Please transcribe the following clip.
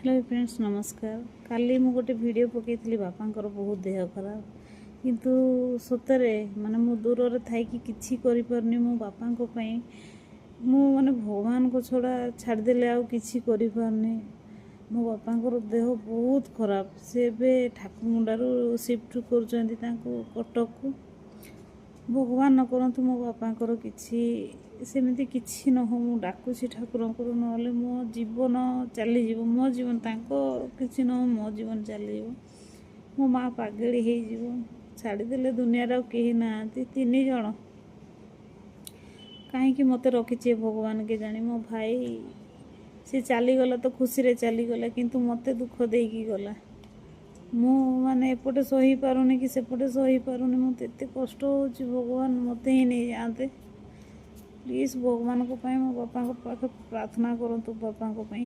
Hello friends, ନମସ୍କାର। କାଲି ମୁଁ ଗୋଟେ ଭିଡ଼ିଓ ପକାଇଥିଲି, ବାପାଙ୍କର ବହୁତ ଦେହ ଖରାପ। କିନ୍ତୁ ସତରେ ମାନେ ମୁଁ ଦୂରରେ ଥାଇକି କିଛି କରିପାରୁନି ମୋ ବାପାଙ୍କ ପାଇଁ। ମୁଁ ମାନେ ଭଗବାନଙ୍କ ଛଡ଼ା ଛାଡ଼ିଦେଲେ ଆଉ କିଛି କରିପାରୁନି। ମୋ ବାପାଙ୍କର ଦେହ ବହୁତ ଖରାପ। ସେ ଏବେ ଠାକୁରମୁଣ୍ଡାରୁ ସିଫ୍ଟ କରୁଛନ୍ତି ତାଙ୍କୁ କଟକକୁ। ଭଗବାନ ନ କରନ୍ତୁ ମୋ ବାପାଙ୍କର କିଛି ସେମିତି କିଛି ନ ହଉ, ମୁଁ ଡାକୁଛି ଠାକୁରଙ୍କର। ନହେଲେ ମୋ ଜୀବନ ଚାଲିଯିବ। ମୋ ଜୀବନ, ତାଙ୍କ କିଛି ନ ହଉ, ମୋ ଜୀବନ ଚାଲିଯିବ। ମୋ ମା ପାଗେଳି ହେଇଯିବ। ଛାଡ଼ିଦେଲେ ଦୁନିଆରେ ଆଉ କେହି ନାହାନ୍ତି, ତିନି ଜଣ। କାହିଁକି ମୋତେ ରଖିଛି ଏ ଭଗବାନ କେଜାଣି। ମୋ ଭାଇ ସେ ଚାଲିଗଲା ତ ଖୁସିରେ ଚାଲିଗଲା, କିନ୍ତୁ ମୋତେ ଦୁଃଖ ଦେଇକି ଗଲା। ମୁଁ ମାନେ ଏପଟେ ସହିପାରୁନି କି ସେପଟେ ସହିପାରୁନି। ମୋତେ ଏତେ କଷ୍ଟ ହେଉଛି। ଭଗବାନ ମୋତେ ହିଁ ନେଇଯାଆନ୍ତେ। ପ୍ଲିଜ୍, ଭଗବାନଙ୍କ ପାଇଁ ମୋ ବାପାଙ୍କ ପାଖେ ପ୍ରାର୍ଥନା କରନ୍ତୁ ବାପାଙ୍କ ପାଇଁ।